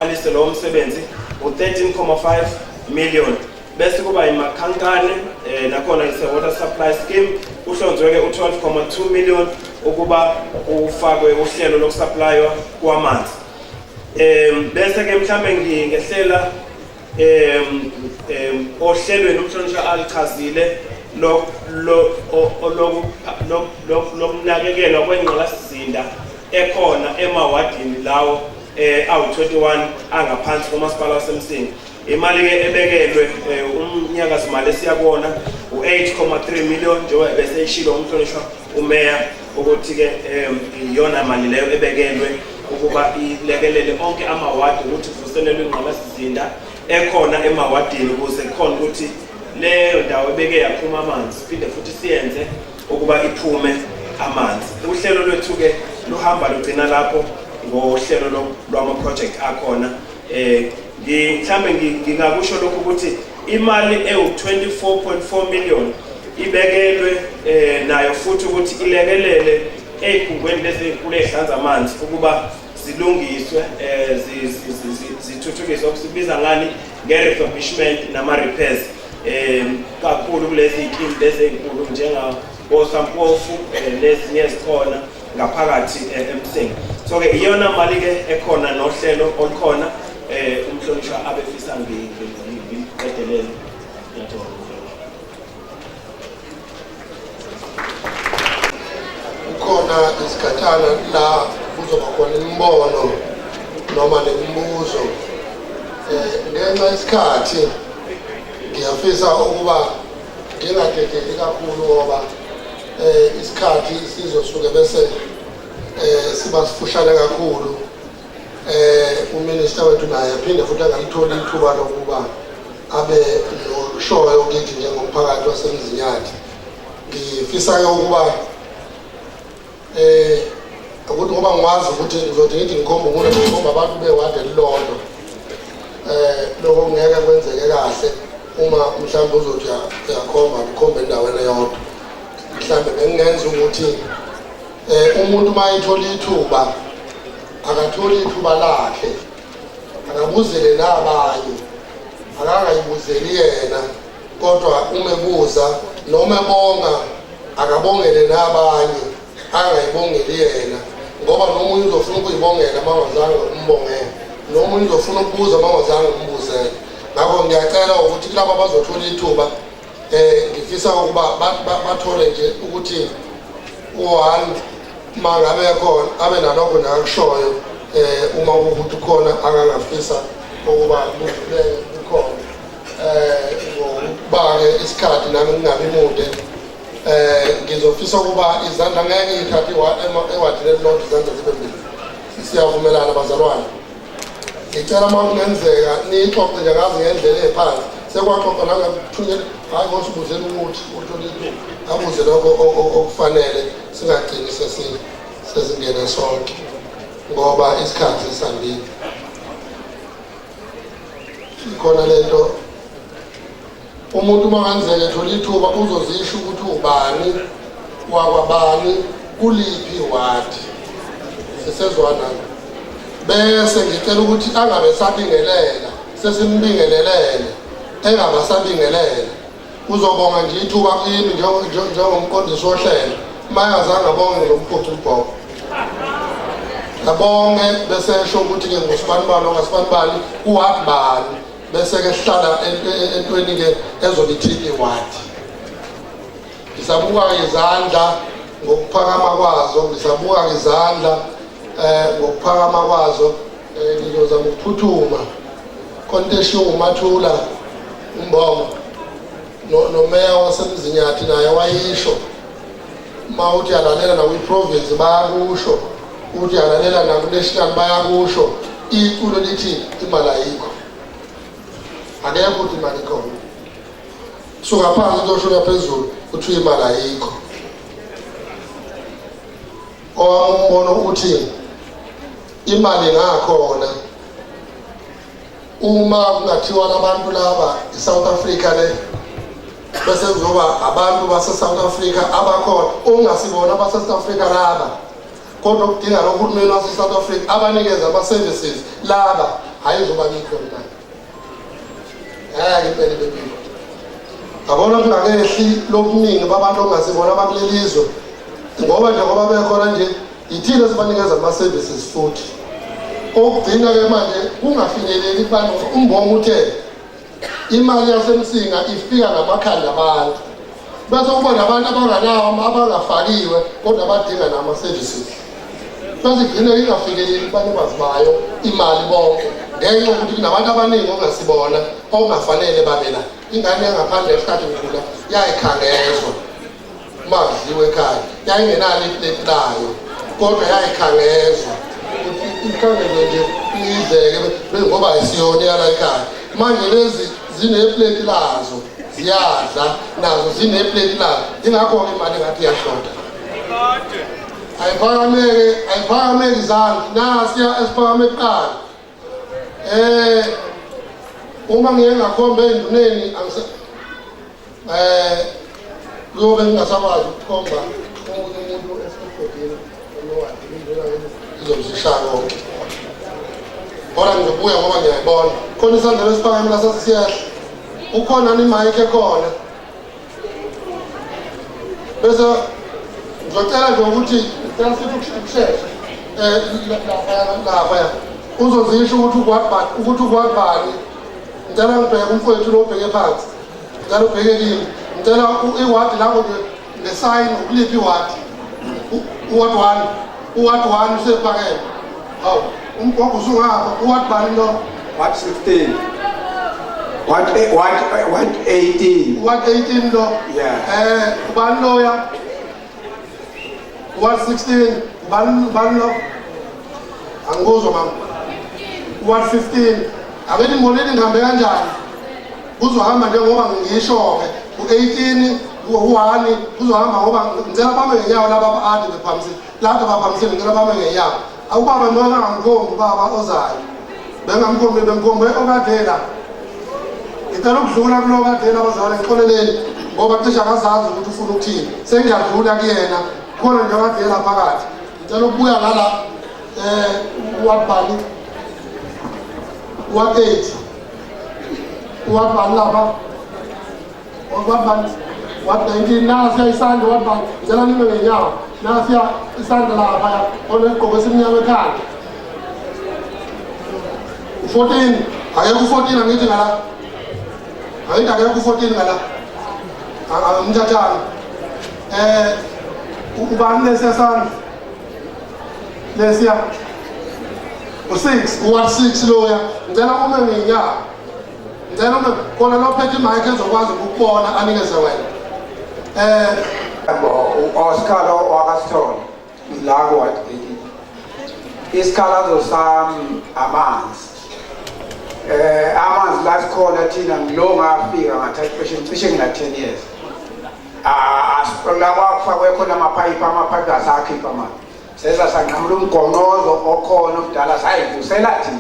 uqalise lowo msebenzi u-13.5 million. Bese kuba iMakhankane, nakhona ise water supply scheme, uhlonzwe-ke u-12.2 million ukuba ufakwe uhlelo lokusaplaywa kwamanzi. Bese-ke mhlambe ngingehlela ohlelweni umhlonishwa alichazile lokunakekelwa kwengqalasizinda ekhona emawadini lawo awu-21 angaphansi komasipala waseMsinga. Imali-ke ebekelwe umnyaka zimali esiya kuwona u-8.3 million, njengoba beseyishilo umhlonishwa umeya ukuthi-ke iyona mali leyo ebekelwe ukuba ilekelele onke amawadi ukuthi kuvuselelwe ingqalasizinda ekhona emawadini, ukuze kukhona ukuthi leyo ndawo ebeke yaphuma amanzi phinde futhi siyenze ukuba iphume amanzi. Uhlelo lwethu-ke luhamba lugcina lapho ngohlelo lwama-project akhona. Mhlambe ngingakusho lokhu ukuthi imali ewu-24.4 million ibekelwe nayo futhi ukuthi ilekelele ey'khungweni lezi ey'nkulu ey'hlanza amanzi ukuba zilungiswe, zithuthukiswe, okusibiza ngani nge-refurbishment nama-repairs, kakhulu kulezi y'kimu lezi ey'nkulu njengaboSampofu, nezinye ezikhona ngaphakathi eMsinga. So-ke iyona mali-ke ekhona nohlelo olukhona umhlonishwa abefisa ngiqedelele. Ngiyathokoza. Kukhona isigatshana la kuzoba khona imibono noma nemibuzo. Ngenxa yesikhathi ngiyafisa ukuba ngingadedeli kakhulu, ngoba isikhathi sizosuke bese siba sifushane kakhulu. Uminister wethu naye aphinde futhi angalitholi ithuba lokuba abe noshoyo kithi njengomphakathi waseMzinyathi. Ngifisa-ke ukuba ukuthi ngoba ngiwazi ukuthi ngizothi ngithi ngikhomba umuntu, ngikhomba abantu bewadi elilodwa, lokho kungeke kwenzeke kahle uma mhlawumbe uzothi uyakhomba ukhombe endaweni eyodwa. Mhlawumbe bengingenza ukuthi umuntu uma ethola ithuba akatholi ithuba lakhe, akabuzele nabanye, akangayibuzeli yena, kodwa uma ebuza noma ebonga akabongele nabanye, angayibongeli yena, ngoba nomunye uzofuna ukuyibongela uma ungazange umbongele, nomunye uzofuna ukubuza uma ungazange umbuzele. Ngakho ngiyacela ukuthi kulabo abazothola ithuba, ngifisa ukuba bathole nje ukuthi u-one uma ngabe khona abe nalokho nakakushoyo, uma ukuthi khona akangafisa ukuba kudluleke kukhona. Ngokuba-ke isikhathi nami ngingabi mude, ngizofisa ukuba izandla ngeke ngiyithathe ewadini elilodwa, izandla zibe mbili. Siyavumelana bazalwane? Ngicela uma kungenzeka niyixoxe nje ngazi ngendlela ephansi, sekwaxoxa nangakuthunyela, hhayi ngosibuzela ukuthi uthole ithuba abuze lokho okufanele, singagcini sesingena sonke ngoba isikhathi sesihambile. Ikhona lento, umuntu uma ngenzeka ethola ithuba uzozisho ukuthi ubani wakwabani kuliphi iwadi. Sisezwana? Bese ngicela ukuthi angabe sabingelela, sesimbingelelele, engabe asabingelela, uzobonga nje ithuba kimi njengomqondisi wohlelo. Uma engazange abonge, ngizomphuca umbhoko. Abonge bese esho ukuthi-ke ngusibanibani ongasibanibani kuwadi bani, bese-ke sihlala entweni-ke ezobe ithini iwadi. Ngisabuka izandla ngokuphakama kwazo, ngisabuka izandla ngokuphakama kwazo. Ngizozama ukuphuthuma konto uMathula uMbongo nomeya waseMzinyathi naye wayisho, uma uthi uyalalela nakwi-province bayakusho, uthi uyalalela naku-national bayakusho, iculo lithi imali ayikho, akekho ukuthi imali ikhona. Suka phansi kuyoshona phezulu, kuthiwa imali ayikho. Owami umbono uthi imali ngakhona uma kungathiwa labantu laba i-South Africa le, bese kuzoba abantu base-South Africa abakhona, ongasibona abase-South Africa laba, kodwa okudinga lohulumeni wase-South Africa abanikeze ama-services laba. Ayizoba bikho imali, ngeke impela ibe bikho. Yabona, kungakehli lobuningi babantu ongasibona abakuleli zwe, ngoba njengoba bekhona nje, yithina esibanikeza ama-services. Futhi okugcina-ke manje kungafinyeleli kubantu. Umbongo uthe imali yaseMsinga ifika ngamakhanda abantu, bese kuba nabantu abanganawo, abangafakiwe, kodwa abadinga nama-services, bese igcine ingafikeleli kubanikazi bayo imali bonke, ngenxa yokuthi kunabantu abaningi ongasibona okungafanele babe la. Ingane yangaphandle, esikhathi ngikhula, yayikhangezwa uma kudliwe ekhaya. Yayingenalo ipleti layo, kodwa yayikhangezwa ukuthi ikhangezwe nje idleke ngoba ayisiyona yala ekhaya. Manje lezi zinepleti lazo, ziyadla nazo, zinepleti lazo. Ingakho-ke imali engathi iyashoda. Ayiphakameke, ayiphakameke izandla. Nasiya esiphakame kuqala. Uma ngiye ngakhomba enduneni, angise kuyobe ngingasakwazi ukukhomba omunye umuntu esigodini onowadi. Induna izobuzishaya konke, kodwa ngizobuya ngoba ngiyayibona khona isandla lesiphakame lasasiyehla. Ukhona ni-mic ekhona? Bese ngizocela nje ukuthi ngicela sithi ukushesha lapha uzozisho ukuthi ukwabani, ukuthi ukwabani. Ngicela ngibheke umfowethu lo ubheke phansi. Ngicela ubheke kimi. Ngicela iwadi lakho nje ngesayini, ukuliphi iwadi? Uward 1, uward 1 usephakeme. Hawu, umgogo usungapha. Uward bani lo? Ward 16. Ward 18. Ward 18 lo? Yeah. Ubani loya? Ward 16, ubani, ubani lo? Angikuzwa, mama. Ward 15. Ake ningibonile ngihambe kanjani? Kuzohamba njengoba ngisho-ke, u-18, u-1 kuzohamba, ngoba ngicela bame ngenyawo laba ade bephamisile, laba baphamisile, ngicela bame ngenyawo. Awubaba noma angamkhombi ubaba ozayo, bengamkhombi, bengikhombe okade la. Ngicela ukudlula kulo kade la, bazalwane, ngixoleleni, ngoba cishe akazazi ukuthi ufuna ukuthini. Sengiyadlula kuyena, khona nje okade la phakathi. Ngicela ukubuya ngala. Uwabhali ward 8, ward bani lapha? Ward bani? Ward 19. Nasiya isandla. Ward bani? Ngicela nime ngenyawo. Nasiya isandla lapha, onesigqoko esimnyama ekhanda. U-14, akekho u-14? Angithi ngala, angithi akekho u-14 ngala, angimthathanga. Ubani lesiya sandla lesiya? U-6, u-ward 6 loya. Ngicela ume ngenyawo, ngicela ume khona. Lophethe i-mic ezokwazi ukukubona, anikeze wena. Oscar lo wakasithole la ku-ward 18. Isikhalazo sami amanzi. Amanzi la sikhona thina, ngilo ngafika ngathatha cishe ngina 10 years. Ah, la kwakufakwe khona amaphayiphi, amaphayiphi asakhipha amanzi. Seza sanqamula umgonqozo okhona omdala, sayivusela thina.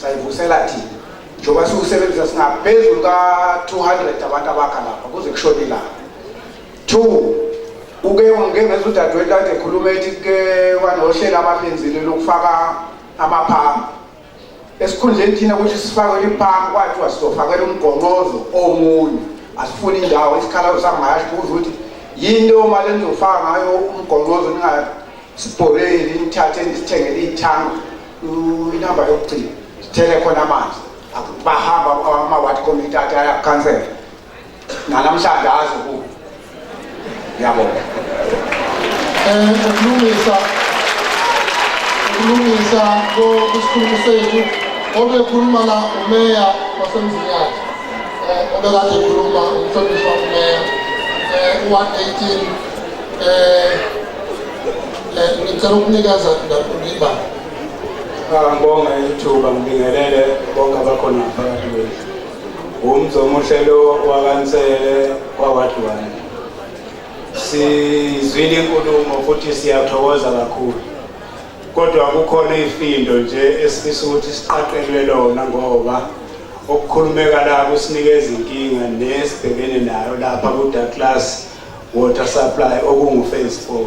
Sayivusela thina. Njengoba siwusebenzisa singaphezulu ka-200 abantu abakha lapha kuze kushone ilanga. Two, uke ngike ngezwa udadewethu kade ekhuluma ethi ke kwanohlelo abalenzile lokufaka amaphampu. Esikhundleni thina ukuthi sifakele iphampu, kwathiwa sizofakela umgonqozo omunye. Asifuni indawo. Isikhalazo sami ngayasho ukuthi yini leyo mali enizofaka ngayo umgonqozo, ningasibholeli, nithathe nisithengele ithangi, inamba yokugcina, sithele khona amanzi. Bahamba ama-ward committee athi ayakhansela, nanamhlanje azi kubo. Ngiyabonga. Ukulungisa isikhulumo sethu, obekhuluma la umeya waseMzinyathi. Obekade ekhuluma umhlonishwa umeya. U-ward 18, ngicela ukunikeza ngiba Ngibonga ithuba, ngibingelele bonke abakhona phakathi kwethu. Umzomuhle lo wakaNsele kwa-ward 1. Sizwile inkulumo futhi siyathokoza kakhulu. Kodwa kukhona ifindo nje esifisa ukuthi siqaqelwe lona, ngoba okukhulumeka la kusinikeza inkinga nesibhekene nayo lapha ku-Douglas Water Supply okungu phase 4.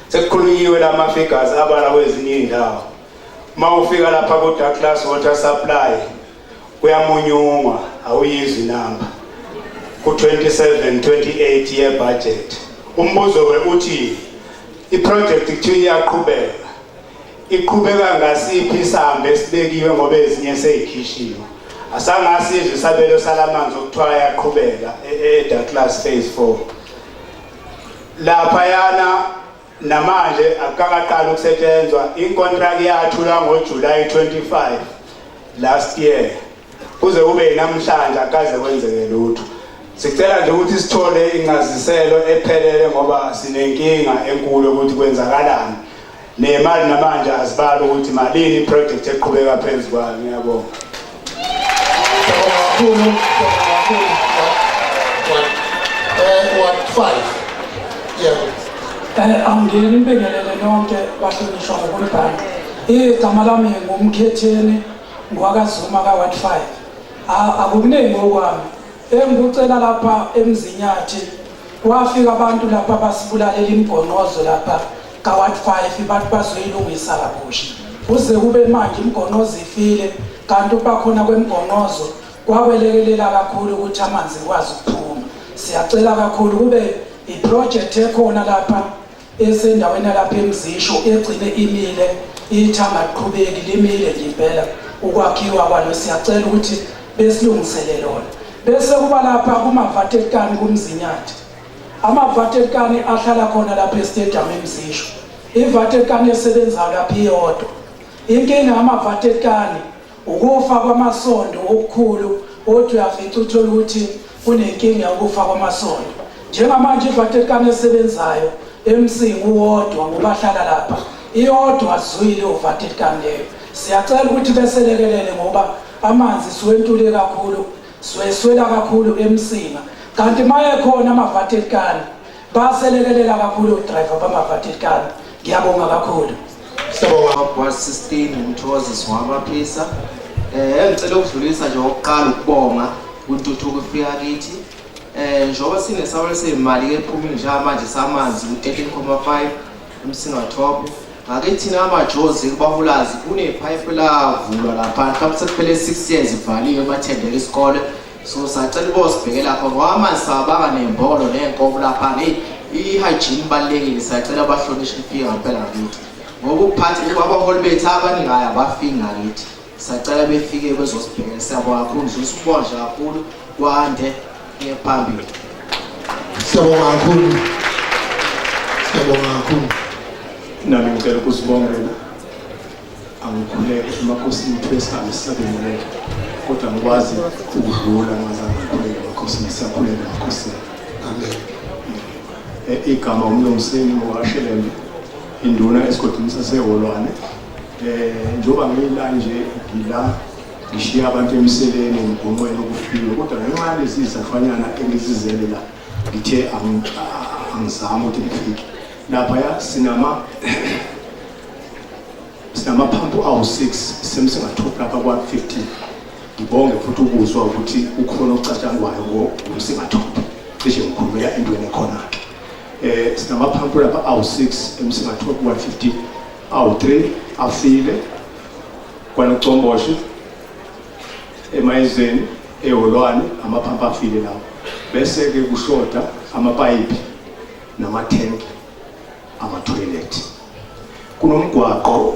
Sekukhulunyiwe lama figures abala kwezinye indawo. Uma ufika lapha ku-Douglas Water Supply kuyamunyungwa, awuyizwi inamba ku-27 28 year budget. Umbuzo-ke uthi i-project kuthiwa iyaqhubeka, iqhubeka ngasiphi isamba esibekiwe ngoba ezinye seyikhishiwe? Asangasizwe isabelo salamanzi okuthiwa ayaqhubeka e-Douglas phase 4 laphayana. Namanje akukakaqali ukusetshenzwa. Inkontraki yathulwa ngoJuly 25 last year, kuze kube namhlanje akaze kwenzeke lutho. Sicela nje ukuthi sithole incaziselo ephelele ngoba sinenkinga enkulu ukuthi kwenzakalani nemali namanje azibali ukuthi malini iproject eqhubeka phezu kwayo. Ngiyabonga. Siyabonga kakhulu, siyabonga kakhulu. Ward 5. Yebo. Anginibingelele nonke bahlonishwa ngokwebhange. Igama lami nguMkhetheni ngwakaZuma ka Ward 5. Akukuningi okwami. Engikucela lapha eMzinyathi, kwafika abantu lapha basibulalela imgonqozo lapha ka Ward 5, bathi bazoyilungisa kabusha. Kuze kube manje imgonqozo ifile, kanti ukuba khona kwemgonqozo kwakwelekelela kakhulu ukuthi amanzi kwazi ukuphuma. Siyacela kakhulu kube iproject ekhona lapha esendaweni yalapha eMzisho egcine imile, ithi angaqhubeki, limile nje impela ukwakhiwa kwalo. Siyacela ukuthi besilungisele lona. Bese kuba lapha kumavatekani kuMzinyathi, amavatekani ahlala khona lapha estadium eMzisho, ivatekani esebenzayo lapha iyodwa. Inkinga yamavatekani ukufa kwamasondo okukhulu, othi uyafica uthole ukuthi kunenkinga yokufa kwamasondo. Njengamanje ivatekani esebenzayo eMsinga uwodwa ngoba ahlala lapha iyodwa zwile uvatekani leyo. Siyacela ukuthi beselekelele ngoba amanzi siwentule kakhulu, siweswela kakhulu eMsinga, kanti maye khona amavatekani baselekelela kakhulu udriver bamavatekani. Ngiyabonga kakhulu. Siyabonga. Ward 16, uMthokozisi wamaphisa. Ngicela ukudlulisa nje okokuqala ukubonga kwintuthuko ifika kithi. Njengoba sinesabelo seyimali ke ephumile njengamanje samanzi u-13.5 eMsinga Top. Ngakithi thina amajozi kubahulazi kunepipe lavulwa lapha, mhlawumbe sekuphele 6 years ivaliwe emathendela isikole. So sacela ubosibhekela khona ngoba amanzi sawabanga ney'mbolo ney'nkomo lapha. Hey, i-hygiene ibalulekile, siyacela abahlonishwa ifike ngampela ngakithi. Ngoba ukuphatha abaholi bethu abaningi hhayi abafiki ngakithi. Siyacela befike bezosibhekela. Siyabonga kakhulu, ndlulisa ukubonga nje kakhulu, kwande kuye phambili. Siyabonga kakhulu. Siyabonga kakhulu. Nami ngicela ukuzibongela. Angikhuleke emakhosini thwesami sisabingelele, kodwa ngikwazi ukudlula ngazange ngikhuleke emakhosini. Siyakhuleka emakhosini. Amen. Igama uMlungiseni ngokaShelembe, induna esigodini saseHolwane. Njengoba ngila nje, ngila ngishiya abantu emseleni emgonqweni okufiwe, kodwa ngenxa yalezi zathwanyana engizizele la, ngithe angizame ukuthi ngifike laphaya. Sinamaphampu awu-6 seMsinga Top lapha kwa-15. Ngibonge futhi ukuzwa ukuthi ukhona ocatshangwayo ngoMsinga Top, cishe ngikhulumela entweni ekhona-ke. Sinamaphampu lapha awu-6 eMsinga Top 150, awu-3 afile kwaNocomboshe, eMayizeni, eHolwane, amaphampu afile lawo. Bese-ke kushoda amapayipi namathenki amathoyilethi. Kunomgwaqo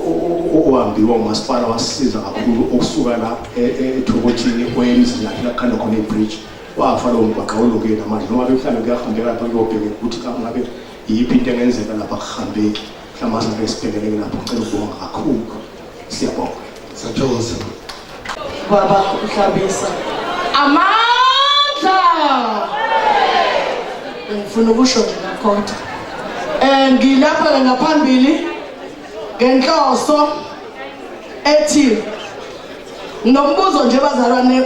ohambiwa umasipala, wasisiza kakhulu, okusuka la eThokothini oya eMzinyathi, la kukhanda khona ibridge. Wafa lowo mgwaqo, awulungile namanje, noma mhlawumbe kuyahambeka lapha kuyobhekeka ukuthi ngabe iyiphi into engenzeka lapha, kuhambeki. Mhlawumbe asingabe sibhekeleke lapho. Ngicela ukubonga kakhulu, siyabonga. Siyathokoza. Baba uHlabisa, amandla, ngifuna ukusho nje nakhona ngilapha ke ngaphambili ngenhloso ethi nombuzo nje bazalwane.